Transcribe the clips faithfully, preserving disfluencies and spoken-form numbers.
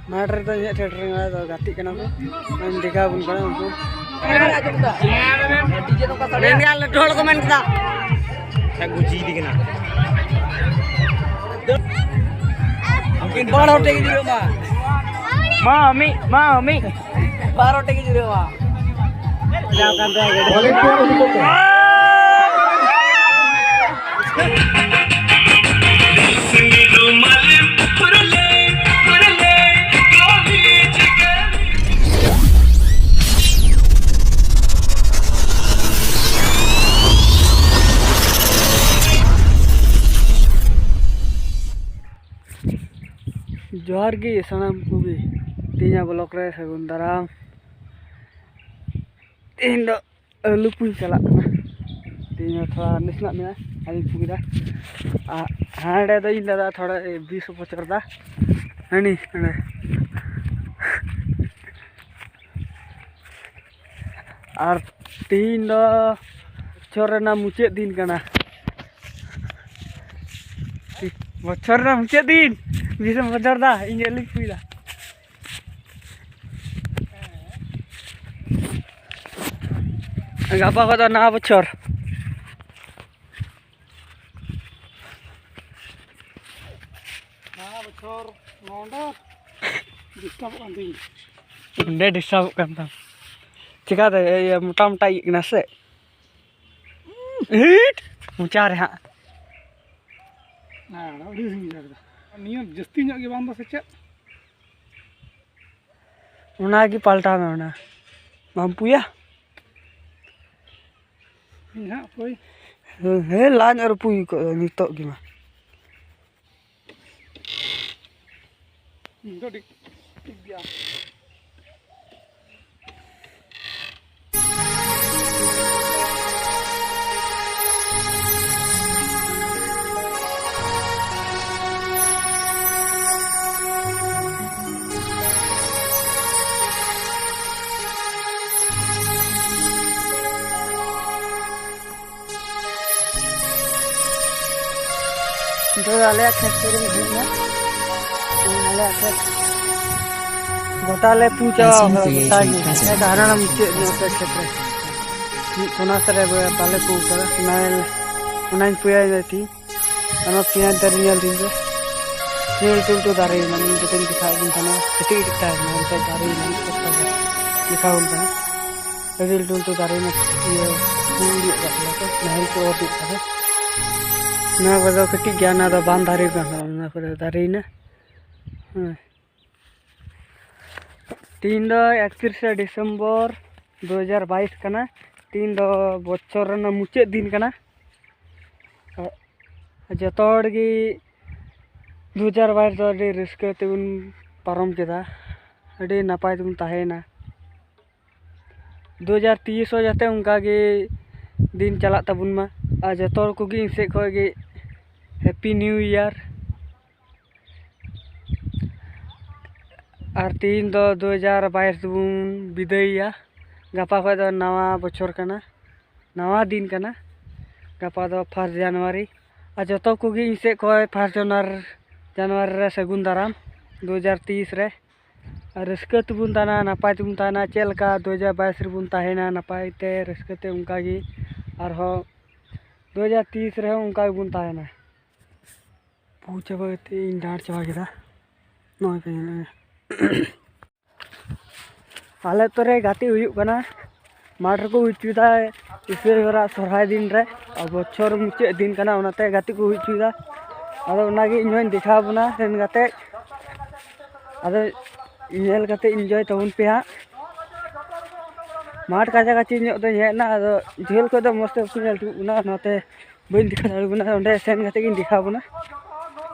ᱢᱟᱴᱷ ᱨᱮᱫᱚ ᱤᱧᱟᱹᱜ ᱴᱷᱮᱱ ᱨᱮ ᱫᱚ ᱜᱟᱛᱮᱜ ᱠᱟᱱᱟ ᱠᱚ᱾ ᱢᱟᱱᱮ ᱰᱮᱠᱟ ᱵᱚᱱ ᱠᱟᱱᱟ ᱩᱱᱠᱩ᱾ ᱢᱮᱱ ᱜᱮᱭᱟ, ᱞᱟᱹᱴᱩ ᱦᱚᱲ ᱠᱚ ᱢᱮᱱ ᱠᱮᱫᱟ᱾ ᱜᱩᱡᱤ ᱤᱫᱤ ᱠᱟᱱᱟ᱾ ᱩᱱᱠᱤᱱ ᱵᱟᱨ ᱦᱚᱲ ᱛᱮᱜᱮ ᱡᱩᱨᱟᱹᱜ ᱢᱟ᱾ ᱢᱟ ᱢᱤᱫ, ᱢᱟ ᱢᱤᱫ᱾ ᱵᱟᱨ ᱦᱚᱲ ᱛᱮᱜᱮ ᱡᱩᱨᱟᱹᱜ ᱢᱟ᱾ ᱡᱚᱦᱟᱨ ᱜᱮ ᱥᱟᱱᱟᱢ ᱠᱚᱜᱮ, ᱛᱮᱦᱮᱧᱟᱜ ᱵᱞᱚᱜ ᱨᱮ ᱥᱟᱹᱜᱩᱱ ᱫᱟᱨᱟᱢ᱾ ᱛᱮᱦᱮᱧ ᱫᱚ ᱟᱹᱞᱩ ᱯᱩᱭ ᱪᱟᱞᱟᱜ ᱠᱟᱱᱟ᱾ ᱛᱮᱦᱮᱧ ᱦᱚᱸ ᱛᱷᱚᱲᱟ ᱱᱟᱥᱮᱱᱟᱜ ᱢᱮᱱᱟᱜᱼᱟ, ᱟᱹᱞᱩ ᱯᱩᱭ ᱫᱟ᱾ ᱟᱨ ᱦᱟᱸᱰᱮ ᱫᱚ ᱤᱧ ᱫᱟᱫᱟ ᱛᱷᱚᱲᱟ ᱵᱤᱥ ᱯᱚᱪᱚᱨ ᱫᱟ᱾ ᱦᱟᱹᱱᱤ ᱦᱟᱸᱰᱮ᱾ ᱟᱨ ᱛᱮᱦᱮᱧ ᱫᱚ ᱵᱚᱪᱷᱚᱨ ᱨᱮᱱᱟᱜ ᱢᱩᱪᱟᱹᱫ ᱫᱤᱱ ᱠᱟᱱᱟ᱾ ᱵᱚᱪᱷᱚᱨ ᱨᱮᱱᱟᱜ ᱢᱩᱪᱟᱹᱫ ᱫᱤᱱ᱾ ᱵᱤᱥ ᱯᱚᱪᱚᱨ ᱫᱟ, ᱤᱧ ᱟᱹᱞᱩ ᱯᱩᱭ ᱫᱟ᱾ ᱜᱟᱯᱟ ᱠᱷᱚᱱ ᱫᱚ ᱱᱟᱣᱟ ᱵᱚᱪᱷᱚᱨ᱾ ᱱᱟᱣᱟ ᱵᱚᱪᱷᱚᱨ ᱱᱚᱰᱮ ᱰᱤᱥᱴᱟᱵᱚᱜ ᱠᱟᱱ ᱛᱤᱧ᱾ ᱚᱸᱰᱮ ᱰᱤᱥᱴᱟᱵᱚᱜ ᱠᱟᱱ ᱛᱟᱢ᱾ ᱪᱤᱠᱟᱹᱛᱮ? ᱤᱭᱟᱹ, ᱢᱚᱴᱟ ᱢᱚᱴᱟ ᱤᱭᱟᱹᱜ ᱠᱟᱱᱟ ᱥᱮ? ᱦᱤᱴ! ᱢᱚᱪᱟ ᱨᱮ ᱦᱟᱸᱜ᱾ ᱟᱨ ᱟᱹᱰᱤ ᱥᱟᱺᱜᱤᱧ ᱨᱮ ᱮᱠᱫᱚᱢ᱾ ᱱᱤᱭᱟᱹ ᱡᱟᱹᱥᱛᱤ ᱧᱚᱜ ᱜᱮ ᱵᱟᱝ ᱫᱚ ᱥᱮ ᱪᱮᱫ? ᱚᱱᱟᱜᱮ ᱯᱟᱞᱴᱟᱣ ᱢᱮ, ᱚᱱᱟ ᱵᱟᱢ ᱯᱩᱭᱟ? ᱤᱧ ᱦᱟᱸᱜ ᱯᱩᱭ᱾ ᱦᱮᱸ, ᱞᱟᱧ ᱟᱨ ᱯᱩᱭ ᱠᱚ ᱱᱤᱛᱚᱜ ᱜᱮ ᱢᱟ᱾ ᱤᱧ ᱫᱚ ᱴᱷᱤᱠ, ᱴᱷᱤᱠ ᱜᱮᱭᱟ᱾ ᱱᱤᱛᱚᱜ ᱫᱚ ᱟᱞᱮᱭᱟᱜ ᱠᱷᱮᱛ ᱥᱮᱫ ᱨᱮᱧ ᱦᱮᱡ ᱮᱱᱟ᱾ ᱟᱞᱮᱭᱟᱜ ᱠᱷᱮᱛ᱾ ᱜᱚᱴᱟ ᱞᱮ ᱯᱩ ᱪᱟᱵᱟ ᱠᱟᱫᱟ, ᱜᱚᱴᱟ ᱜᱮ᱾ ᱦᱮᱸ, ᱦᱟᱱᱟ ᱢᱩᱪᱟᱹᱫ ᱧᱚᱜ ᱥᱮᱫ ᱠᱷᱮᱛ ᱨᱮ᱾ ᱢᱤᱫ ᱥᱚᱱᱟ ᱥᱮᱫ ᱨᱮ ᱵᱟᱞᱮ ᱯᱩ ᱠᱟᱫᱟ, ᱚᱱᱟ, ᱚᱱᱟᱧ ᱯᱩᱭᱟ ᱛᱤ᱾ ᱚᱱᱟ ᱯᱮᱸᱭᱟᱡᱽ ᱫᱟᱨᱮ ᱧᱮᱞ ᱫᱤᱱ ᱨᱮ᱾ ᱱᱤᱭᱟᱹ ᱞᱟᱹᱴᱩ ᱞᱟᱹᱴᱩ ᱫᱟᱨᱮᱭᱮᱱᱟ, ᱤᱧ ᱡᱚᱛᱚᱧ ᱫᱮᱠᱷᱟᱣ ᱟᱵᱚᱱ ᱠᱟᱱᱟ, ᱠᱟᱹᱴᱤᱡ ᱠᱟᱹᱴᱤᱡ ᱛᱟᱦᱮᱸ ᱠᱟᱱᱟ, ᱱᱤᱛᱚᱜ ᱫᱟᱨᱮᱭᱮᱱᱟ, ᱢᱤᱫ ᱥᱚᱯᱛᱟ ᱜᱟᱱ ᱫᱮᱠᱷᱟᱣ ᱟᱵᱚᱱ ᱠᱟᱱᱟ᱾ ᱟᱹᱰᱤ ᱞᱟᱹᱴᱩ ᱞᱟᱹᱴᱩ ᱫᱟᱨᱮᱭᱮᱱᱟ, ᱤᱭᱟᱹ, ᱯᱩ ᱧᱚᱜ ᱠᱟᱜ ᱠᱟᱱᱟ ᱠᱚ, ᱱᱟᱦᱮᱞ ᱠᱚ ᱚᱨ ᱧᱚᱜ ᱠᱟᱫᱟ᱾ ᱱᱚᱣᱟ ᱠᱚᱫᱚ ᱠᱟᱹᱴᱤᱡ ᱜᱮᱭᱟ, ᱚᱱᱟ ᱫᱚ ᱵᱟᱝ ᱫᱟᱨᱮ ᱠᱟᱱ ᱛᱟᱦᱮᱱᱟ, ᱚᱱᱟ ᱠᱚᱫᱚ ᱫᱟᱨᱮᱭᱮᱱᱟ᱾ ᱦᱮᱸ᱾ ᱛᱤᱦᱤᱧ ᱫᱚ ᱮᱠᱛᱨᱤᱥᱮ ᱰᱤᱥᱮᱢᱵᱚᱨ ᱫᱩ ᱦᱟᱡᱟᱨ ᱵᱟᱭᱤᱥ ᱠᱟᱱᱟ᱾ ᱛᱤᱦᱤᱧ ᱫᱚ ᱵᱚᱪᱷᱚᱨ ᱨᱮᱱᱟᱜ ᱢᱩᱪᱟᱹᱫ ᱫᱤᱱ ᱠᱟᱱᱟ᱾ ᱡᱚᱛᱚ ᱦᱚᱲ ᱜᱮ ᱫᱩ ᱦᱟᱡᱟᱨ ᱵᱟᱭᱤᱥ ᱫᱚ ᱟᱹᱰᱤ ᱨᱟᱹᱥᱠᱟᱹ ᱛᱮᱵᱚᱱ ᱯᱟᱨᱚᱢ ᱠᱮᱫᱟ, ᱟᱹᱰᱤ ᱱᱟᱯᱟᱭ ᱛᱮᱵᱚᱱ ᱛᱟᱦᱮᱸᱭᱮᱱᱟ᱾ ᱫᱩ ᱦᱟᱡᱟᱨ ᱛᱮᱭᱤᱥ ᱦᱚᱸ ᱡᱟᱛᱮ ᱚᱱᱠᱟ ᱜᱮ ᱫᱤᱱ ᱪᱟᱞᱟᱜ ᱛᱟᱵᱚᱱ ᱢᱟ, ᱟᱨ ᱡᱚᱛᱚ ᱦᱚᱲ ᱠᱚᱜᱮ ᱤᱧ ᱥᱮᱫ ᱠᱷᱚᱱ ᱜᱮ Happy New Year᱾ ᱟᱨ ᱛᱤᱦᱤᱧ ᱫᱚ ᱫᱩ ᱦᱟᱡᱟᱨ ᱵᱟᱭᱤᱥ ᱫᱚᱵᱚᱱ ᱵᱤᱫᱟᱹᱭᱮᱭᱟ᱾ ᱜᱟᱯᱟ ᱠᱷᱚᱱ ᱫᱚ ᱱᱟᱣᱟ ᱵᱚᱪᱷᱚᱨ ᱠᱟᱱᱟ, ᱱᱟᱣᱟ ᱫᱤᱱ ᱠᱟᱱᱟ᱾ ᱜᱟᱯᱟ ᱫᱚ first January᱾ ᱟᱨ ᱡᱚᱛᱚ ᱠᱚᱜᱮ ᱤᱧ ᱥᱮᱫ ᱠᱷᱚᱱ first January, January ᱨᱮ ᱥᱟᱹᱜᱩᱱ ᱫᱟᱨᱟᱢ ᱫᱩ ᱦᱟᱡᱟᱨ ᱛᱮᱭᱤᱥ ᱨᱮ᱾ ᱟᱨ ᱨᱟᱹᱥᱠᱟᱹ ᱛᱮᱵᱚᱱ ᱛᱟᱦᱮᱱᱟ, ᱱᱟᱯᱟᱭ ᱛᱮᱵᱚᱱ ᱛᱟᱦᱮᱱᱟ᱾ ᱪᱮᱫ ᱞᱮᱠᱟ ᱫᱩ ᱦᱟᱡᱟᱨ ᱵᱟᱭᱤᱥ ᱨᱮᱵᱚᱱ ᱛᱟᱦᱮᱱᱟ ᱱᱟᱯᱟᱭ ᱛᱮ, ᱨᱟᱹᱥᱠᱟᱹ ᱛᱮ, ᱚᱱᱠᱟ ᱜᱮ ᱟᱨᱦᱚᱸ ᱫᱩ ᱦᱟᱡᱟᱨ ᱛᱮᱭᱤᱥ ᱨᱮᱦᱚᱸ ᱚᱱᱠᱟ ᱜᱮᱵᱚᱱ ᱛᱟᱦᱮᱱᱟ᱾ ᱯᱩ ᱪᱟᱵᱟ ᱠᱟᱛᱮ ᱤᱧ ᱰᱟᱸᱰ ᱪᱟᱵᱟ ᱠᱮᱫᱟ᱾ ᱱᱚᱜᱼᱚᱭ ᱯᱮ ᱧᱮᱞ ᱢᱮ᱾ ᱟᱞᱮ ᱟᱹᱛᱩ ᱨᱮ ᱜᱟᱛᱮ ᱦᱩᱭᱩᱜ ᱠᱟᱱᱟ, ᱢᱟᱴᱷ ᱨᱮᱠᱚ ᱦᱩᱭ ᱦᱚᱪᱚᱭᱮᱫᱟ ᱤᱥᱟᱹᱭ ᱦᱚᱲᱟᱜ ᱥᱚᱨᱦᱟᱭ ᱫᱤᱱ ᱨᱮ᱾ ᱟᱨ ᱵᱚᱪᱷᱚᱨ ᱢᱩᱪᱟᱹᱫ ᱫᱤᱱ ᱠᱟᱱᱟ, ᱚᱱᱟᱛᱮ ᱜᱟᱛᱮ ᱠᱚ ᱦᱩᱭ ᱦᱚᱪᱚᱭᱮᱫᱟ᱾ ᱟᱫᱚ ᱚᱱᱟᱜᱮ ᱤᱧ ᱦᱚᱸᱧ ᱫᱮᱠᱷᱟᱣ ᱟᱵᱚᱱᱟ ᱥᱮᱱ ᱠᱟᱛᱮ᱾ ᱟᱫᱚ ᱧᱮᱞ ᱠᱟᱛᱮ enjoy ᱛᱟᱵᱚᱱ ᱯᱮ ᱦᱟᱸᱜ᱾ ᱢᱟᱴᱷ ᱠᱟᱪᱟ ᱠᱟᱪᱤ ᱧᱚᱜ ᱫᱚᱧ ᱦᱮᱡ ᱮᱱᱟ, ᱟᱫᱚ ᱡᱷᱟᱹᱞ ᱠᱷᱚᱡ ᱫᱚ ᱢᱚᱡᱽ ᱛᱮ ᱵᱟᱠᱚ ᱧᱮᱞ ᱴᱷᱤᱠᱚᱜ ᱠᱟᱱᱟ, ᱚᱱᱟᱛᱮ ᱵᱟᱹᱧ ᱫᱮᱠᱷᱟᱣ ᱫᱟᱲᱮᱭᱟᱠᱚ ᱠᱟᱱᱟ᱾ ᱚᱸᱰᱮ ᱥᱮᱱ ᱠᱟᱛᱮ ᱜᱤᱧ ᱫᱮᱠᱷᱟᱣ ᱟᱵᱚᱱᱟ᱾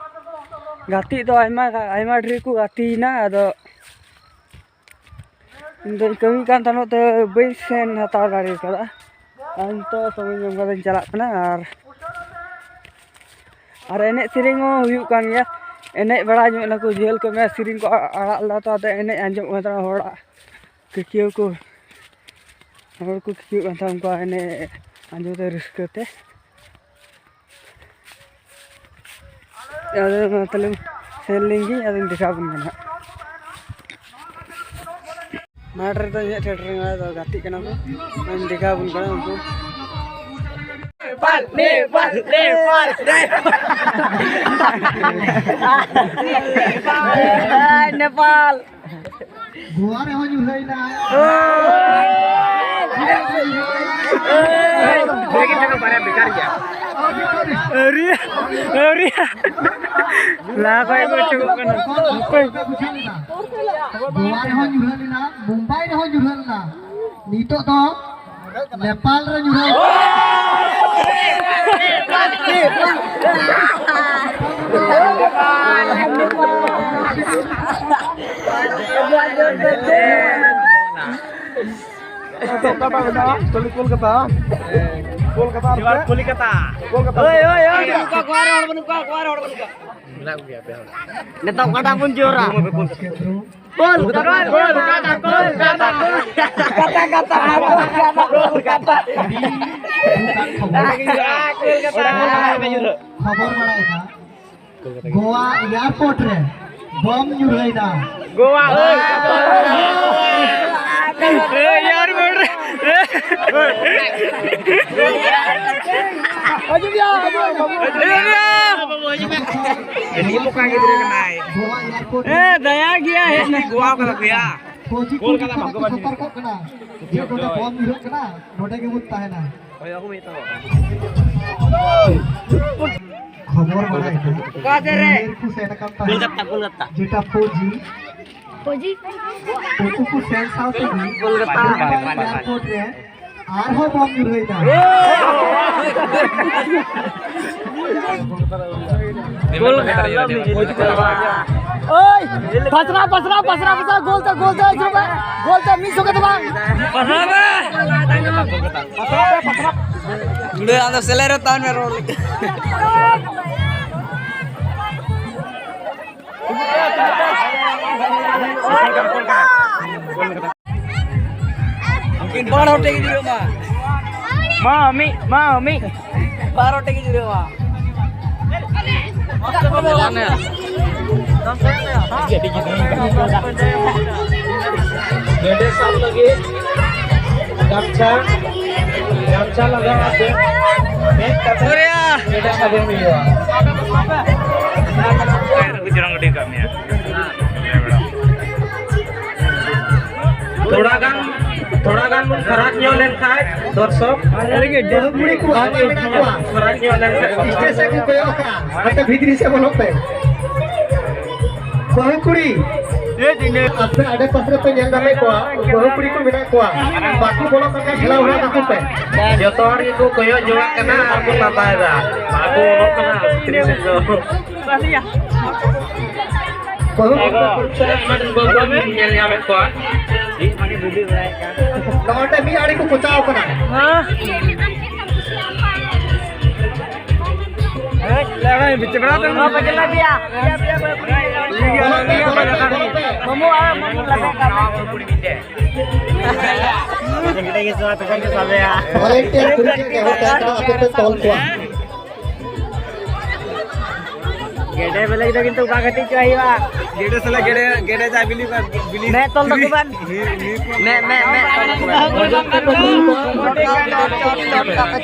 ᱜᱟᱛᱮᱜ ᱫᱚ ᱟᱭᱢᱟ, ᱟᱭᱢᱟ ᱰᱷᱮᱨ ᱠᱚ ᱜᱟᱛᱮᱭᱮᱱᱟ, ᱟᱫᱚ ᱤᱧ ᱫᱚᱧ ᱠᱟᱹᱢᱤ ᱠᱟᱱ ᱛᱟᱦᱮᱱᱚᱜ ᱛᱮ ᱵᱟᱹᱧ ᱥᱮᱱ ᱦᱟᱛᱟᱣ ᱫᱟᱲᱮ ᱠᱟᱫᱟ᱾ ᱟᱨ ᱱᱤᱛᱚᱜ ᱥᱚᱢᱚᱭ ᱧᱟᱢ ᱠᱟᱛᱮᱧ ᱪᱟᱞᱟᱜ ᱠᱟᱱᱟ᱾ ᱟᱨ, ᱟᱨ ᱮᱱᱮᱡ ᱥᱮᱨᱮᱧ ᱦᱚᱸ ᱦᱩᱭᱩᱜ ᱠᱟᱱ ᱜᱮᱭᱟ᱾ ᱮᱱᱮᱡ ᱵᱟᱲᱟ ᱧᱚᱜ ᱮᱱᱟᱠᱚ, ᱡᱷᱟᱹᱞ ᱠᱷᱚᱱ ᱢᱟ ᱥᱮᱨᱮᱧ ᱠᱚ ᱟᱲᱟᱜ ᱞᱮᱫᱟ, ᱛᱚ ᱟᱫᱚ ᱮᱱᱮᱡ ᱟᱸᱡᱚᱢᱚᱜ ᱠᱟᱱ ᱛᱟᱦᱮᱱᱟ ᱦᱚᱲᱟᱜ᱾ ᱠᱤᱠᱤᱭᱟᱹ ᱠᱚ, ᱦᱚᱲ ᱠᱚ ᱠᱤᱠᱤᱭᱟᱹᱜ ᱠᱟᱱ ᱛᱟᱦᱮᱸᱫ, ᱩᱱᱠᱩᱣᱟᱜ ᱮᱱᱮᱡ ᱟᱸᱡᱚᱢ ᱛᱮ ᱨᱟᱹᱥᱠᱟᱹ ᱛᱮ᱾ ᱟᱫᱚ ᱢᱟ ᱛᱟᱦᱞᱮ ᱥᱮᱱ ᱞᱮᱱ ᱜᱤᱧ, ᱟᱫᱚᱧ ᱫᱮᱠᱷᱟᱣ ᱟᱵᱚᱱ ᱠᱟᱱᱟ ᱦᱟᱸᱜ᱾ ᱢᱟᱴᱷ ᱨᱮᱫᱚ ᱤᱧᱟᱹᱜ ᱴᱷᱮᱱ ᱨᱮ ᱫᱚ ᱜᱟᱛᱮᱜ ᱠᱟᱱᱟ ᱠᱚ᱾ ᱚᱱᱟᱧ ᱫᱮᱠᱷᱟᱣ ᱟᱵᱚᱱ ᱠᱟᱱᱟ ᱩᱱᱠᱩ᱾ ᱱᱮᱯᱟᱞ, ᱱᱮᱯᱟᱞ, ᱱᱮᱯᱟᱞ, ᱱᱮᱯᱟᱞ᱾ ᱱᱮᱯᱟᱞ᱾ ᱜᱳᱣᱟ ᱨᱮᱦᱚᱸ ᱧᱩᱨᱦᱟᱹᱭᱮᱱᱟ᱾ ᱟᱹᱣᱨᱤ, ᱟᱹᱣᱨᱤ᱾ ᱞᱟᱦᱟ ᱠᱷᱚᱡ ᱠᱚ ᱚᱪᱚᱜᱚᱜ ᱠᱟᱱᱟ᱾ ᱜᱳᱣᱟ ᱨᱮᱦᱚᱸ ᱧᱩᱨᱦᱟᱹ ᱞᱮᱱᱟ, ᱢᱩᱢᱵᱟᱭ ᱨᱮᱦᱚᱸ ᱧᱩᱨᱦᱟᱹ ᱞᱮᱱᱟ, ᱱᱤᱛᱚᱜ ᱫᱚ ᱱᱮᱯᱟᱞ ᱨᱮ ᱧᱩᱨᱦᱟᱹ᱾ ᱚᱠᱟᱴᱟᱜ ᱢᱮᱱᱟᱜᱼᱟ? ᱠᱳᱞᱠᱟᱛᱟ᱾ ᱠᱳᱞᱠᱟᱛᱟ ᱟᱨ ᱪᱮᱫ? ᱠᱳᱞᱠᱟᱛᱟ᱾ ᱠᱳᱞᱠᱟᱛᱟ᱾ ᱦᱳᱭ, ᱦᱳᱭ, ᱦᱳᱭ᱾ ᱱᱤᱛᱚᱜ ᱚᱠᱟᱴᱟᱜ ᱵᱚᱱ ᱡᱳᱨᱟ? ᱠᱳᱞᱠᱟᱛᱟ, ᱠᱳᱞᱠᱟᱛᱟ, ᱠᱳᱞᱠᱟᱛᱟ, ᱠᱳᱞᱠᱟᱛᱟ, ᱠᱳᱞᱠᱟᱛᱟ, ᱠᱳᱞᱠᱟᱛᱟ᱾ ᱠᱷᱚᱵᱚᱨ ᱵᱟᱲᱟᱭᱮᱱᱟ, ᱜᱳᱣᱟ ᱮᱭᱟᱨᱯᱳᱨᱴ ᱨᱮ ᱵᱚᱢ ᱧᱩᱨᱦᱟᱹᱭᱮᱱᱟ᱾ ᱜᱳᱣᱟ ᱮᱭᱟᱨᱯᱳᱨᱴ ᱨᱮ᱾ ᱦᱤᱡᱩᱜ ᱜᱮᱭᱟ, ᱦᱤᱡᱩᱜ ᱜᱮᱭᱟ᱾ ᱟᱹᱰᱤ ᱵᱚᱠᱟ ᱜᱤᱫᱽᱨᱟᱹ ᱠᱟᱱᱟᱭ᱾ ᱜᱳᱣᱟ ᱮᱭᱟᱨᱯᱳᱨᱴ ᱨᱮ ᱦᱮᱸ, ᱫᱟᱭᱟ ᱜᱮᱭᱟ, ᱦᱮᱡ ᱱᱟ᱾ ᱜᱳᱣᱟ ᱠᱟᱫᱟ ᱯᱮᱭᱟ᱾ ᱯᱷᱳᱨ ᱡᱤ ᱠᱚᱞᱠᱟᱛᱟ ᱠᱚ ᱵᱷᱟᱜᱽᱜᱚᱵᱟᱱ ᱥᱚᱛᱚᱨᱠᱚᱜ ᱠᱟᱱᱟ᱾ ᱡᱮ ᱱᱚᱰᱮ ᱵᱚᱢ ᱧᱩᱨᱦᱟᱹᱜ ᱠᱟᱱᱟ, ᱱᱚᱰᱮ ᱜᱮᱵᱚᱱ ᱛᱟᱦᱮᱱᱟ᱾ ᱦᱳᱭ, ᱟᱹᱜᱩ ᱢᱮ ᱛᱚ᱾ ᱠᱷᱚᱵᱚᱨ ᱵᱟᱲᱟᱭ ᱠᱟᱱᱟ᱾ ᱚᱠᱟ ᱥᱮᱫ ᱨᱮ? ᱧᱮᱧᱮᱞ ᱠᱚ ᱥᱮᱱ ᱟᱠᱟᱱ ᱛᱟᱦᱮᱸᱫ᱾ ᱠᱳᱞᱠᱟᱛᱟ, ᱠᱳᱞᱠᱟᱛᱟ᱾ ᱡᱮᱴᱟ ᱯᱷᱳᱨ ᱡᱤ᱾ Four G? ᱩᱱᱠᱩ ᱠᱚ ᱥᱮᱱ ᱥᱟᱶ ᱛᱮᱜᱮ ᱠᱳᱞᱠᱟᱛᱟ᱾ ᱢᱩᱢᱵᱟᱭ ᱮᱭᱟᱨᱯᱳᱨᱴ ᱨᱮ ᱟᱨᱦᱚᱸ ᱵᱚᱢ ᱧᱩᱨᱦᱟᱹᱭᱮᱱᱟ᱾ ᱳᱭ, ᱯᱟᱥᱨᱟ, ᱯᱟᱥᱨᱟ, ᱯᱟᱥᱨᱟ, ᱯᱟᱥᱨᱟ, ᱜᱳᱞ ᱛᱮ, ᱜᱳᱞ ᱛᱮ, ᱦᱤᱡᱩᱜ ᱢᱮ᱾ ᱜᱳᱞ ᱛᱮ, ᱢᱤᱫ ᱥᱚᱸᱜᱮ ᱫᱚ ᱵᱟᱝ᱾ ᱯᱟᱥᱨᱟ ᱢᱮ᱾ ᱯᱟᱥᱨᱟ ᱯᱮ, ᱯᱟᱥᱨᱟ᱾ ᱜᱩᱰᱟᱹ, ᱟᱢ ᱫᱚ ᱥᱮᱞᱮᱫ ᱨᱮ ᱛᱟᱦᱮᱱ ᱢᱮ, ᱨᱚᱲ ᱞᱟᱹᱜᱤᱫ᱾ ᱩᱱᱠᱤᱱ ᱵᱟᱨ ᱦᱚᱲ ᱴᱷᱮᱱ ᱜᱮ ᱡᱩᱨᱟᱹᱜ ᱢᱟ᱾ ᱢᱟ, ᱢᱤᱫ, ᱢᱟ, ᱢᱤᱫ᱾ ᱵᱟᱨ ᱦᱚᱲ ᱴᱷᱮᱱ ᱜᱮ ᱡᱩᱨᱟᱹᱜ ᱢᱟ᱾ ᱜᱮᱰᱮ ᱥᱟᱵ ᱞᱟᱹᱜᱤᱫ ᱜᱟᱢᱪᱷᱟ, ᱜᱟᱢᱪᱷᱟ ᱞᱟᱜᱟᱣ ᱟᱛᱮ ᱢᱮᱫ ᱠᱟᱛᱮ ᱜᱮᱰᱮ ᱥᱟᱵᱮ ᱦᱩᱭᱩᱜᱼᱟ᱾ ᱛᱷᱚᱲᱟ ᱜᱟᱱ, ᱛᱷᱚᱲᱟ ᱜᱟᱱ ᱵᱚᱱ ᱠᱷᱟᱨᱟᱯ ᱧᱚᱜ ᱞᱮᱱᱠᱷᱟᱱ ᱫᱚᱨᱥᱚᱠ, ᱵᱟᱹᱦᱩ ᱠᱩᱲᱤ ᱠᱚ ᱟᱨ ᱢᱮᱱᱟᱜ ᱠᱚᱣᱟ᱾ ᱠᱷᱟᱨᱟᱯ ᱧᱚᱜ ᱞᱮᱱᱠᱷᱟᱱ ᱥᱴᱮᱡ ᱥᱮᱫ ᱠᱚ ᱠᱚᱭᱚᱜ ᱠᱟᱜᱼᱟ, ᱦᱟᱱᱛᱮ ᱵᱷᱤᱛᱨᱤ ᱥᱮᱫ ᱵᱚᱞᱚᱜ ᱯᱮ᱾ ᱵᱟᱹᱦᱩ ᱠᱩᱲᱤ, ᱟᱯᱮ ᱟᱰᱮ ᱯᱟᱥᱮ ᱨᱮᱯᱮ ᱧᱮᱞ ᱧᱟᱢᱮᱫ ᱠᱚᱣᱟ, ᱵᱟᱹᱦᱩ ᱠᱩᱲᱤ ᱠᱚ ᱢᱮᱱᱟᱜ ᱠᱚᱣᱟ, ᱵᱟᱠᱚ ᱵᱚᱞᱚᱜ ᱠᱟᱱ ᱠᱷᱟᱱ ᱴᱷᱮᱞᱟᱣ ᱦᱚᱨᱟ ᱠᱟᱠᱚ ᱯᱮ᱾ ᱡᱚᱛᱚ ᱦᱚᱲ ᱜᱮᱠᱚ ᱠᱚᱭᱚᱜ ᱡᱚᱝᱟᱜ ᱠᱟᱱᱟ ᱟᱨ ᱠᱚ ᱞᱟᱸᱫᱟᱭᱮᱫᱟ, ᱵᱟᱠᱚ ᱵᱚᱞᱚᱜ ᱠᱟᱱᱟ ᱵᱷᱤᱛᱨᱤ ᱥᱮᱫ ᱫᱚ᱾ ᱵᱟᱹᱦᱩ ᱠᱩᱲᱤ ᱠᱚ ᱧᱮᱞ ᱧᱟᱢᱮᱫ ᱠᱚᱣᱟ᱾ ᱱᱚᱜᱼᱚᱭ ᱢᱤᱫ ᱟᱲᱮ ᱠᱚ ᱠᱚᱪᱟᱣ ᱠᱟᱱᱟ᱾ ᱵᱟᱹᱵᱩ, ᱟᱨ ᱵᱟᱹᱵᱩ ᱞᱟᱜᱟᱜ ᱠᱟᱱᱟ᱾ ᱵᱷᱚᱞᱮᱱᱴᱤᱭᱟᱨ ᱠᱩᱲᱤ ᱜᱤᱫᱽᱨᱟᱹ ᱠᱚ ᱟᱯᱮ ᱯᱮ ᱛᱚᱞ ᱠᱚᱣᱟ᱾ ᱜᱮᱰᱮ ᱵᱮᱞᱮ ᱫᱚ ᱠᱤᱱᱛᱩ ᱵᱟᱝ ᱠᱟᱹᱴᱤᱡ ᱪᱚ ᱦᱩᱭᱩᱜᱼᱟ᱾ ᱜᱮᱰᱮ ᱥᱟᱞᱟᱜ ᱜᱮᱰᱮ, ᱜᱮᱰᱮ ᱡᱟ ᱵᱤᱞᱤ ᱠᱚ, ᱵᱤᱞᱤ ᱢᱮ ᱛᱚᱞ ᱛᱟᱠᱚ ᱵᱟᱝ᱾ ᱢᱮ, ᱢᱮ, ᱢᱮ᱾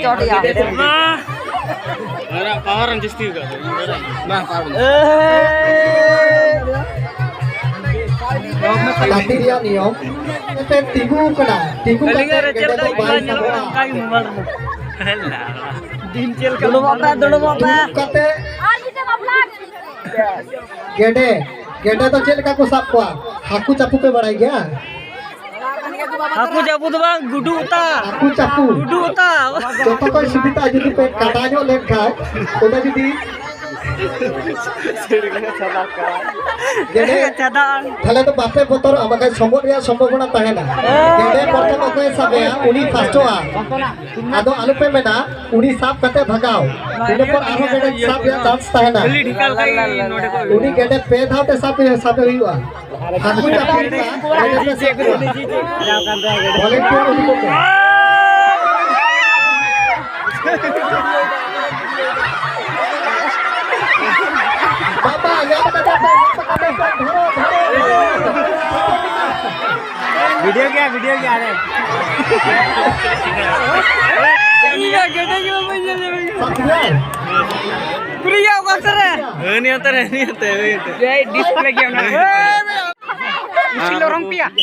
ᱪᱚᱴ ᱭᱟ᱾ ᱯᱟᱣᱟᱨ ᱮᱢ ᱡᱟᱹᱥᱛᱤ ᱟᱠᱟᱫ ᱫᱚ᱾ ᱵᱟᱝ, ᱯᱟᱣᱟᱨ ᱵᱟᱹᱱᱩᱜ᱾ ᱜᱟᱛᱮ ᱨᱮᱭᱟᱜ ᱱᱤᱭᱚᱢ, ᱮᱱᱛᱮ ᱛᱤᱸᱜᱩ ᱠᱟᱱᱟ, ᱛᱤᱸᱜᱩ ᱠᱟᱛᱮ ᱜᱮᱰᱮ ᱫᱚ ᱵᱟᱭ ᱥᱟᱵᱚᱜᱼᱟ᱾ ᱫᱤᱱ ᱪᱮᱫ ᱞᱮᱠᱟ ᱫᱩᱲᱩᱵᱚᱜ ᱯᱮ, ᱫᱩᱲᱩᱵᱚᱜ ᱯᱮ᱾ ᱫᱩᱲᱩᱵ ᱠᱟᱛᱮ ᱜᱮᱰᱮ, ᱜᱮᱰᱮ ᱫᱚ ᱪᱮᱫ ᱞᱮᱠᱟ ᱠᱚ ᱥᱟᱵ ᱠᱚᱣᱟ? ᱦᱟᱹᱠᱩ ᱪᱟᱯᱚ ᱯᱮ ᱵᱟᱲᱟᱭ ᱜᱮᱭᱟ? ᱦᱟᱹᱠᱩ ᱪᱟᱯᱚ ᱫᱚ ᱵᱟᱝ, ᱜᱩᱰᱩ ᱚᱛᱟ᱾ ᱦᱟᱹᱠᱩ ᱪᱟᱯᱚ᱾ ᱜᱩᱰᱩ ᱚᱛᱟ᱾ ᱡᱚᱛᱚ ᱠᱷᱚᱱ ᱥᱩᱵᱤᱫᱷᱟ ᱡᱩᱫᱤ ᱯᱮ ᱠᱟᱴᱟ ᱧᱚᱜ ᱞᱮᱱᱠᱷᱟᱱ, ᱚᱸᱰᱮ ᱡᱩᱫᱤ ᱜᱮᱰᱮ, ᱪᱟᱫᱟ᱾ ᱛᱟᱦᱞᱮ ᱫᱚ ᱵᱟᱯᱮ ᱵᱚᱛᱚᱨᱚᱜᱼᱟ, ᱵᱟᱠᱷᱟᱱ ᱥᱚᱢᱚᱫ ᱨᱮᱭᱟᱜ ᱥᱚᱢᱵᱷᱚᱵᱚᱱᱟ ᱛᱟᱦᱮᱱᱟ᱾ ᱜᱮᱰᱮ ᱯᱨᱚᱛᱷᱚᱢ ᱚᱠᱚᱭᱮ ᱥᱟᱵᱮᱭᱟ, ᱩᱱᱤ ᱯᱷᱟᱥᱴᱚᱜᱼᱟ᱾ ᱟᱫᱚ ᱟᱞᱚᱯᱮ ᱢᱮᱱᱟ, ᱩᱱᱤ ᱥᱟᱵ ᱠᱟᱛᱮ ᱵᱷᱟᱜᱟᱣ᱾ ᱤᱱᱟᱹ ᱯᱚᱨ ᱟᱨᱦᱚᱸ ᱜᱮᱰᱮ ᱥᱟᱵ ᱨᱮᱭᱟᱜ ᱪᱟᱱᱥ ᱛᱟᱦᱮᱱᱟ᱾ ᱠᱷᱟᱹᱞᱤ ᱰᱷᱮᱠᱟ ᱞᱮᱠᱟ ᱜᱮ ᱱᱚᱰᱮ ᱠᱷᱚᱡ ᱩᱱᱤ ᱜᱮᱰᱮ ᱯᱮ ᱫᱷᱟᱣ ᱛᱮ ᱥᱟᱵ ᱦᱩᱭᱩᱜᱼᱟ, ᱥᱟᱵ ᱦᱩᱭᱩᱜᱼᱟ᱾ ᱦᱟᱹᱠᱩ ᱪᱟᱯᱚ ᱦᱩᱭᱩᱜᱼᱟ, ᱜᱮᱰᱮ ᱯᱮ ᱥᱟᱵ ᱠᱚᱣᱟ᱾ ᱵᱷᱚᱞᱮᱱᱴᱤᱭᱟᱨ ᱩᱰᱩᱠᱚᱜ ᱯᱮ᱾ ᱵᱟᱵᱟ, ᱧᱟᱢ ᱠᱟᱫᱟ ᱯᱮ, ᱧᱟᱢ ᱠᱟᱫᱟ ᱯᱮ, ᱫᱷᱚᱨᱚ, ᱫᱷᱚᱨᱚ, ᱫᱷᱚᱨᱚ᱾ वीडियो क्या, वीडियो क्या रे? ᱤᱧᱟᱜ ᱜᱮᱰᱮ ᱜᱮ ᱵᱟᱹᱧ ᱧᱮᱞ ᱧᱟᱢᱮᱭᱟ᱾ ᱯᱩᱨᱤᱭᱟ ᱚᱠᱟ ᱥᱮᱫ ᱨᱮ? ᱦᱟᱹᱱᱤ ᱦᱟᱱᱛᱮ ᱨᱮ, ᱦᱟᱹᱱᱤ ᱦᱟᱱᱛᱮ, ᱦᱟᱹᱱᱤ ᱦᱟᱱᱛᱮ᱾ ᱰᱤᱥᱯᱞᱮ ᱜᱮᱭᱟ ᱚᱱᱟ᱾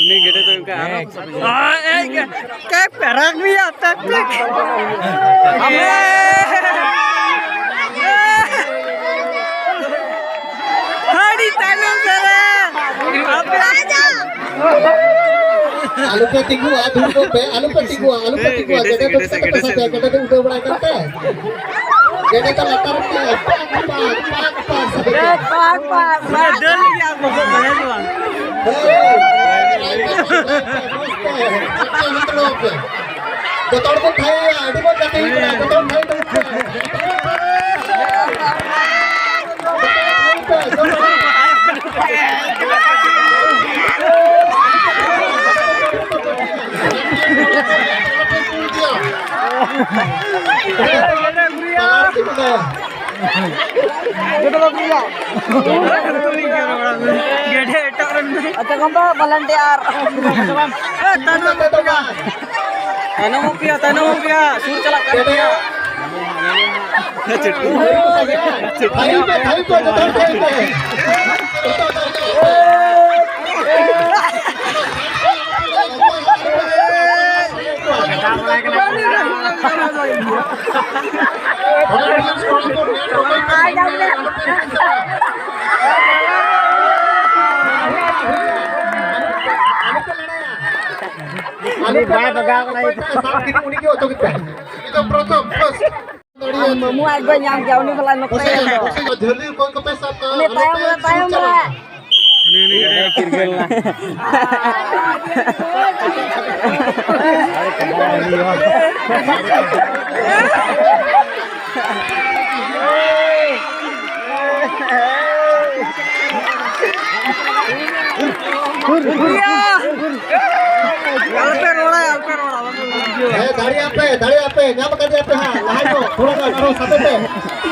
ᱩᱱᱤ ᱜᱮᱰᱮ ᱫᱚ ᱚᱱᱠᱟ ᱟᱨᱚ ᱠᱮ ᱯᱮᱨᱟᱠ ᱢᱤᱭᱟ ᱛᱟᱠ ᱛᱟᱠ᱾ ᱟᱢᱮ᱾ ᱟᱹᱰᱤ ᱛᱟᱭᱱᱚᱢ ᱥᱮᱫ ᱨᱮ᱾ ᱟᱯᱮ᱾ ᱟᱞᱚᱯᱮ ᱛᱤᱸᱜᱩᱜᱼᱟ, ᱫᱩᱲᱩᱵ ᱠᱚᱜ ᱯᱮ, ᱟᱞᱚᱯᱮ ᱛᱤᱸᱜᱩᱜᱼᱟ, ᱟᱞᱚᱯᱮ ᱛᱤᱸᱜᱩᱜᱼᱟ᱾ ᱜᱮᱰᱮ ᱫᱚ ᱪᱤᱠᱟᱹ ᱛᱮᱯᱮ ᱥᱟᱵᱮᱭᱟ? ᱜᱮᱰᱮ ᱫᱚ ᱩᱰᱟᱹᱣ ᱵᱟᱲᱟᱭ ᱠᱟᱱ ᱛᱮ᱾ ᱜᱮᱰᱮ ᱫᱚ ᱞᱟᱛᱟᱨ ᱨᱮ ᱯᱟᱠ, ᱯᱟᱠ, ᱯᱟᱠ, ᱯᱟᱠ ᱥᱟᱵᱮᱭᱟ᱾ ᱯᱟᱠ, ᱯᱟᱠ, ᱯᱟᱠ᱾ ᱫᱟᱹᱲ ᱞᱟᱹᱜᱤᱫ ᱟᱨ ᱵᱟᱠᱚ ᱵᱟᱲᱟᱭᱟ ᱥᱮ ᱵᱟᱝ? ᱦᱮᱸ᱾ ᱡᱚᱛᱚ ᱦᱚᱲ ᱵᱚᱱ ᱛᱟᱦᱮᱸᱭᱟ, ᱟᱹᱰᱤ ᱵᱚᱱ ᱜᱟᱛᱮ ᱠᱟᱱᱟ, ᱡᱚᱛᱚ ᱦᱚᱲ ᱛᱟᱦᱮᱸ ᱛᱟᱵᱚᱱ ᱯᱮ᱾ ᱜᱮᱰᱮ ᱮᱴᱟᱜ ᱨᱮᱱ ᱫᱚ᱾ ᱟᱪᱪᱷᱟ, ᱜᱚᱢᱠᱮ, volunteer᱾ ᱮ, ᱛᱟᱭᱱᱚᱢ ᱯᱮᱭᱟ, ᱛᱟᱭᱱᱚᱢ ᱯᱮᱭᱟ, ᱥᱩᱨ ᱪᱟᱞᱟᱜ ᱠᱟᱱ ᱜᱮᱭᱟ᱾ ᱪᱩᱴᱠᱤ᱾ ᱪᱩᱴᱠᱤ᱾ ᱩᱱᱤ ᱵᱟᱭ ᱵᱟᱜᱟᱣ ᱠᱟᱱᱟ᱾ ᱩᱱᱤ ᱜᱮ ᱚᱪᱚᱜ ᱠᱮᱫ ᱛᱟᱭ᱾ ᱩᱱᱤ ᱫᱚ ᱯᱨᱚᱛᱷᱚᱢ, first᱾ ᱟᱢ ᱢᱟᱢᱩ ᱟᱡ ᱜᱚ ᱧᱟᱢ ᱠᱮᱭᱟ, ᱩᱱᱤ ᱵᱚᱞᱟ ᱱᱚᱛᱮ ᱯᱚᱥᱮ, ᱫᱚ᱾ ᱯᱚᱥᱮ, ᱡᱷᱟᱹᱞᱤ ᱚᱠᱚᱭ ᱠᱚᱯᱮ ᱥᱟᱵ ᱠᱟᱜᱼᱟ? ᱩᱱᱤ ᱟᱞᱚᱯᱮ ᱛᱟᱭᱚᱢ ᱨᱮ, ᱥᱩᱨ ᱛᱟᱭᱚᱢ ᱨᱮ᱾ ᱪᱟᱞᱟᱜᱼᱟ᱾ ᱩᱱᱤ ᱩᱱᱤ ᱜᱮ ᱪᱤᱨᱜᱟᱹᱞ ᱮᱱᱟ᱾ ᱟᱞᱚᱯᱮ ᱨᱚᱲᱟ, ᱟᱞᱚᱯᱮ ᱨᱚᱲᱟ, ᱟᱞᱚᱯᱮ ᱨᱚᱲᱟ᱾ ᱦᱮᱸ, ᱫᱟᱲᱮᱭᱟᱜ ᱯᱮ, ᱫᱟᱲᱮᱭᱟᱜ ᱯᱮ, ᱧᱟᱢ ᱟᱠᱟᱫᱮᱭᱟ ᱯᱮ ᱦᱟᱸᱜ, ᱞᱟᱦᱟ ᱧᱚᱜ, ᱛᱷᱚᱲᱟ ᱜᱟᱱ ᱟᱨᱦᱚᱸ ᱥᱟᱵᱮ ᱯᱮ᱾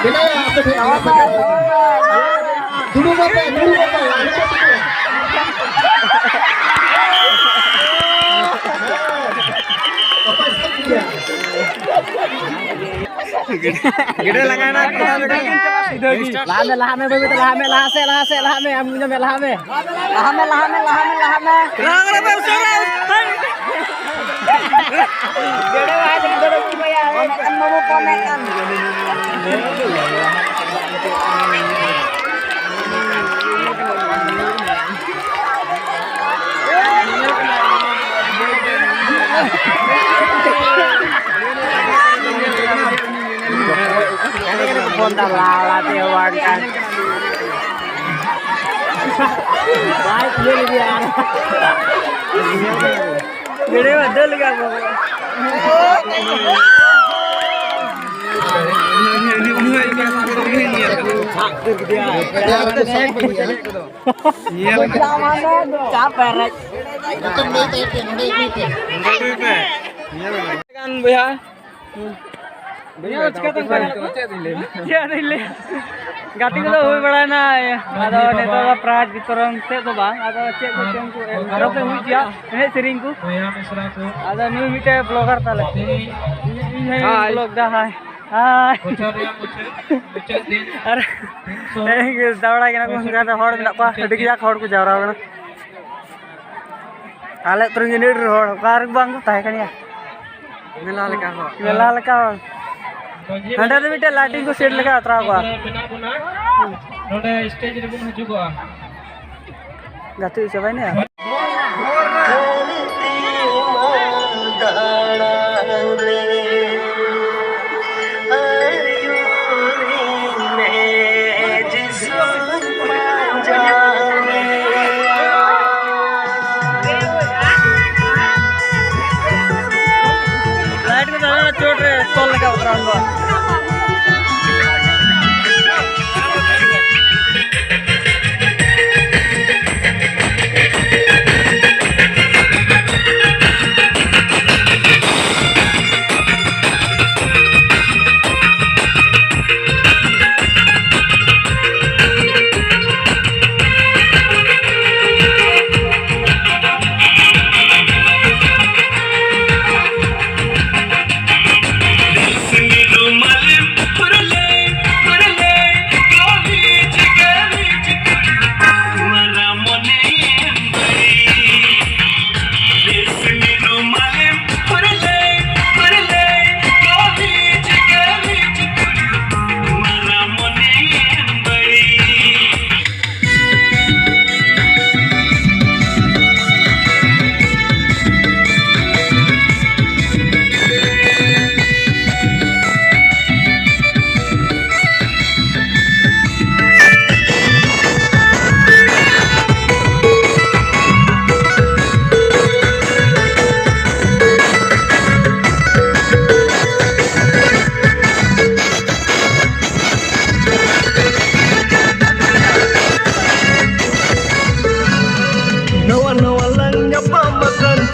ᱢᱮᱱᱟᱭᱟ ᱟᱯᱮ ᱴᱷᱮᱱ, ᱟᱯᱮ ᱴᱷᱮᱱ᱾ ᱫᱩᱲᱩᱵ ᱟᱯᱮ, ᱫᱩᱲᱩᱵ ᱟᱯᱮ, ᱟᱞᱚᱯᱮ ᱪᱤᱠᱟᱹᱭᱟ᱾ ᱜᱮᱰᱮ ᱞᱟᱜᱟᱭᱮᱱᱟ᱾ ᱞᱟᱦᱟ ᱢᱮ, ᱞᱟᱦᱟ ᱢᱮ, ᱵᱟᱹᱭ ᱵᱟᱹᱭ ᱛᱮ ᱞᱟᱦᱟ ᱢᱮ, ᱞᱟᱦᱟ ᱥᱮᱫ, ᱞᱟᱦᱟ ᱥᱮᱫ, ᱞᱟᱦᱟ ᱢᱮ, ᱟᱢ ᱧᱟᱢ ᱢᱮ, ᱞᱟᱦᱟ ᱢᱮ᱾ ᱞᱟᱦᱟ ᱢᱮ, ᱞᱟᱦᱟ ᱢᱮ, ᱞᱟᱦᱟ ᱢᱮ, ᱞᱟᱦᱟ ᱢᱮ᱾ ᱞᱟᱦᱟ ᱢᱮ, ᱩᱥᱟᱹᱨᱟ, ᱩᱥᱟᱹᱨᱟ᱾ ᱜᱮᱰᱮ ᱵᱟᱭ ᱫᱟᱹᱲ ᱦᱚᱪᱚ ᱢᱟᱭᱟ᱾ ᱯᱷᱳᱱᱮᱫ ᱠᱟᱱ ᱵᱟᱹᱵᱩ, ᱯᱷᱳᱱᱮᱫ ᱠᱟᱱ᱾ ᱵᱚᱱᱫᱟ ᱞᱟᱲᱟ ᱛᱮ ᱦᱚᱲ ᱠᱟᱱ᱾ ᱵᱟᱭ ᱠᱷᱩᱞᱟᱹ ᱞᱮᱫᱮᱭᱟ ᱟᱨ᱾ ᱜᱮᱰᱮ ᱢᱟ ᱫᱟᱹᱲ ᱞᱮᱠᱟ ᱠᱚ᱾ ᱥᱟᱵ ᱩᱛᱟᱹᱨ ᱠᱮᱫᱮᱭᱟ᱾ ᱧᱮᱞ ᱪᱟ ᱯᱮᱨᱮᱡ᱾ ᱱᱚᱰᱮ ᱟᱹᱜᱩᱭ ᱯᱮ᱾ ᱜᱟᱱ ᱵᱚᱭᱦᱟ᱾ ᱵᱚᱭᱦᱟ, ᱪᱤᱠᱟᱹᱛᱮᱢ ᱯᱮᱨᱮᱡ ᱠᱚᱣᱟ? ᱪᱮᱫ ᱤᱧ ᱞᱟᱹᱭᱟ? ᱪᱮᱫ ᱤᱧ ᱞᱟᱹᱭᱟ? ᱜᱟᱛᱮ ᱠᱚᱫᱚ ᱦᱩᱭ ᱵᱟᱲᱟᱭᱮᱱᱟ, ᱟᱫᱚ ᱱᱤᱛᱚᱜ ᱫᱚ ᱯᱨᱟᱭᱤᱡᱽ ᱵᱤᱛᱚᱨᱚᱱ ᱛᱮᱫ ᱫᱚ ᱵᱟᱝ, ᱟᱫᱚ ᱪᱮᱫ ᱠᱚ ᱪᱚᱝ ᱠᱚ ᱮᱢ, ᱟᱨᱚ ᱠᱚ ᱦᱩᱭ ᱦᱚᱪᱚᱭᱟ, ᱮᱱᱮᱡ ᱥᱮᱨᱮᱧ ᱠᱚ᱾ ᱵᱚᱭᱦᱟ ᱢᱤᱥᱨᱟ ᱠᱚ᱾ ᱟᱫᱚ ᱱᱩᱭ ᱢᱤᱫᱴᱮᱡ ᱵᱞᱚᱜᱟᱨ ᱛᱟᱞᱮ᱾ ᱛᱮᱦᱮᱧ ᱤᱧ ᱦᱚᱸᱧ ᱦᱟᱭ᱾ ᱵᱞᱚᱜ ᱫᱟ, ᱦᱟᱭ᱾ ᱦᱟᱭ᱾ ᱵᱚᱪᱷᱚᱨ ᱨᱮᱭᱟᱜ ᱢᱩᱪᱟᱹᱫ, ᱢᱩᱪᱟᱹᱫ ᱫᱤᱱ᱾ ᱟᱨ ᱛᱮᱦᱮᱧ ᱜᱮ ᱫᱟᱣᱲᱟ ᱠᱟᱱᱟ ᱠᱚ, ᱚᱱᱠᱟ ᱛᱮ ᱦᱚᱲ ᱢᱮᱱᱟᱜ ᱠᱚᱣᱟ, ᱟᱹᱰᱤ ᱠᱟᱡᱟᱠ ᱦᱚᱲ ᱠᱚ ᱡᱟᱣᱨᱟ ᱠᱟᱱᱟ᱾ ᱟᱞᱮ ᱟᱹᱛᱩ ᱨᱮᱱ ᱜᱮ ᱟᱹᱰᱤ ᱰᱷᱮᱨ ᱦᱚᱲ, ᱚᱠᱟ ᱨᱮ ᱵᱟᱝ ᱠᱚ ᱛᱟᱦᱮᱸ ᱠᱟᱱ ᱜᱮᱭᱟ᱾ ᱢᱮᱞᱟ ᱞᱮᱠᱟ ᱦᱚᱲ᱾ ᱢᱮᱞᱟ ᱞᱮᱠᱟ ᱦᱚᱲ᱾ ᱦᱟᱸᱰᱮ ᱫᱚ ᱢᱤᱫᱴᱮᱡ ᱞᱟᱭᱴᱤᱝ ᱠᱚ ᱥᱮᱴ ᱞᱮᱠᱟ ᱟᱛᱨᱟᱣ ᱠᱚᱣᱟ᱾ ᱢᱮᱱᱟᱜ ᱵᱚᱱᱟ᱾ ᱱᱚᱰᱮ ᱥᱴᱮᱡ ᱨᱮᱵᱚᱱ ᱦᱤᱡᱩᱜᱚᱜᱼᱟ᱾ ᱜᱟᱛᱮ ᱪᱟᱵᱟᱭᱱᱟ᱾ ᱞᱟᱭᱤᱴ ᱠᱚ ᱪᱟᱞᱟᱜ ᱠᱟᱱᱟ, ᱪᱚᱴ ᱨᱮ ᱛᱚᱞ ᱞᱮᱠᱟ ᱵᱚᱛᱚᱨᱟᱱ ᱫᱚ᱾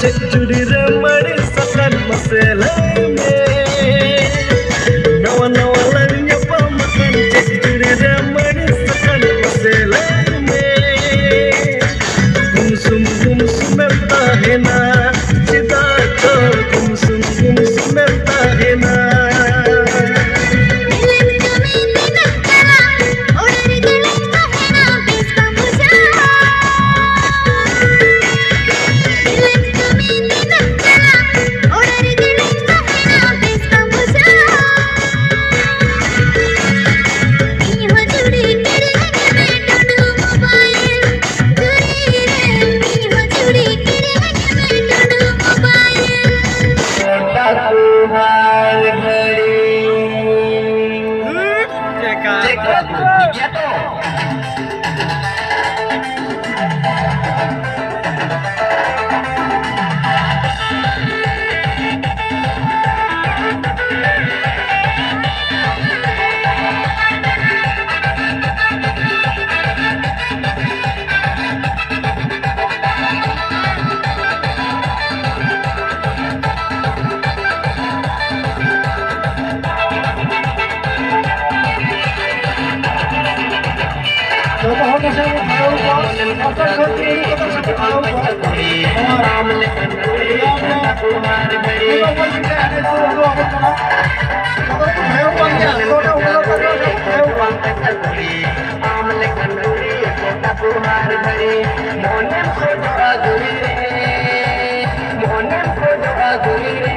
ᱪᱮᱫ ᱡᱩᱨᱤ ᱨᱮ ᱢᱟᱹᱲᱤ ᱥᱟᱠᱟᱢ ᱢᱟᱥᱮ ᱞᱟᱹᱭ ᱢᱮ? ᱱᱟᱣᱟ ᱱᱟᱣᱟ ᱞᱟᱝ ᱧᱟᱯᱟᱢ ᱟᱠᱟᱱ, ᱪᱮᱫ ᱡᱩᱨᱤ ᱨᱮ ᱢᱟᱹᱲᱤ ᱥᱟᱠᱟᱢ ᱢᱟᱥᱮ ᱞᱟᱹᱭ ᱢᱮ? ᱜᱩᱢᱥᱩᱢ ᱜᱩᱢᱥᱩᱢᱮᱢ ᱛᱟᱦᱮᱱᱟ, ᱪᱮᱫᱟᱜ ᱪᱚ ᱜᱩᱢᱥᱩᱢ ᱜᱩᱢᱥᱩᱢᱮᱢ ᱛᱟᱦᱮᱱᱟ? ᱫᱤᱞᱮᱢ ᱠᱟᱹᱢᱤ ᱫᱤᱱᱮᱢ ᱪᱟᱞᱟᱜ, ᱚᱲᱟᱜ ᱨᱮᱜᱮ ᱞᱮ ᱛᱟᱦᱮᱱᱟ, ᱵᱮᱥ ᱵᱟᱝ ᱵᱩᱡᱷᱟᱹᱜᱼᱟ᱾ ᱫᱤᱞᱮᱢ ᱠᱟᱹᱢᱤ ᱫᱤᱱᱮᱢ ᱪᱟᱞᱟᱜ, ᱚᱲᱟᱜ ᱨᱮᱜᱮ ᱞᱮ ᱛᱟᱦᱮᱱᱟ, ᱵᱮᱥ ᱵᱟᱝ ᱵᱩᱡᱷᱟᱹᱜᱼᱟ᱾ ᱤᱧ ᱦᱚᱸ ᱪᱩᱲᱤ ᱠᱤᱨᱤᱧ ᱟᱹᱧ ᱢᱮ, ᱴᱩᱰᱩ ᱢᱳᱵᱟᱭᱤᱞ᱾ ᱪᱩᱲᱤ ᱨᱮ, ᱤᱧ ᱦᱚᱸ ᱪᱩᱲᱤ ᱠᱤᱨᱤᱧ ᱟᱹᱧ ᱢᱮ, ᱴᱩᱰᱩ ᱢᱳᱵᱟᱭᱤᱞ᱾ ᱜᱚᱴᱟ ᱠᱚ ᱦᱟᱨ ᱜᱷᱟᱹᱲᱤ᱾ ᱪᱮᱠᱟ? ᱪᱮᱠᱟ? ᱴᱷᱤᱠ ᱜᱮᱭᱟ ᱛᱚ? ᱡᱚᱛᱚ ᱦᱚᱲ ᱱᱟᱥᱮ ᱵᱚᱱ ᱠᱷᱟᱲᱟᱣ ᱠᱚᱣᱟ, ᱚᱠᱚᱭ ᱠᱷᱚᱱ ᱛᱤᱸᱜᱩ ᱠᱟᱛᱮ ᱱᱟᱥᱮ ᱠᱷᱟᱲᱟᱣ ᱠᱚᱣᱟ᱾ ᱱᱤᱛᱚᱜ ᱵᱚᱱ ᱪᱤᱠᱟᱹᱭᱟ, ᱱᱤᱛᱚᱜ ᱩᱰᱩᱠ ᱟᱵᱚᱱ ᱠᱟᱱᱟ᱾ ᱚᱠᱚᱭ ᱠᱚ ᱵᱷᱟᱭᱚᱜ ᱠᱟᱱ ᱜᱮᱭᱟ, ᱚᱠᱚᱭ ᱠᱚ ᱵᱷᱟᱭᱚᱜ ᱠᱟᱱ ᱜᱮᱭᱟ᱾ ᱢᱚᱱᱮᱢ ᱠᱷᱚᱡᱚᱜᱼᱟ ᱜᱩᱞᱤ ᱨᱮ, ᱢᱚᱱᱮᱢ ᱠᱷᱚᱡᱚᱜᱼᱟ ᱜᱩᱞᱤ ᱨᱮ,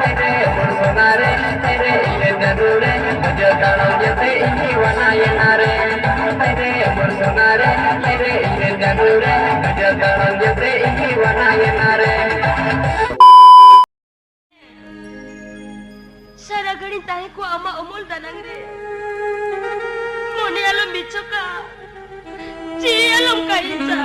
ᱦᱟᱭᱨᱮ ᱢᱚᱱ ᱥᱚᱱᱟ ᱨᱮ, ᱦᱟᱭᱨᱮ ᱤᱧ ᱨᱮᱱ ᱡᱟᱹᱫᱩ ᱨᱮ, ᱵᱩᱡᱷᱟᱹᱣ ᱫᱟᱲᱟᱢ ᱡᱮᱛᱮ ᱤᱧ ᱫᱤᱣᱟᱱᱟ ᱭᱮᱱᱟ ᱨᱮ᱾ ᱦᱟᱭᱨᱮ ᱢᱚᱱ ᱥᱚᱱᱟ ᱨᱮ, ᱦᱟᱭᱨᱮ ᱤᱧ ᱨᱮᱱ ᱡᱟᱹᱫᱩ ᱨᱮ, ᱵᱩᱡᱷᱟᱹᱣ ᱫᱟᱲᱟᱢ ᱡᱮᱛᱮ ᱤᱧ ᱫᱤᱣᱟᱱᱟ ᱭᱮᱱᱟ ᱨᱮ᱾ ᱥᱟᱨᱟ ᱜᱷᱟᱹᱲᱤᱧ ᱛᱟᱦᱮᱸ ᱠᱚᱜᱼᱟ ᱟᱢᱟᱜ ᱩᱢᱩᱞ ᱫᱟᱱᱟᱝ ᱨᱮ᱾ ᱢᱚᱱᱮ ᱟᱞᱚᱢ ᱵᱤᱪᱷᱚᱠᱟ, ᱡᱤᱣᱤ ᱟᱞᱚᱢ ᱠᱟᱹᱦᱤᱥᱟ᱾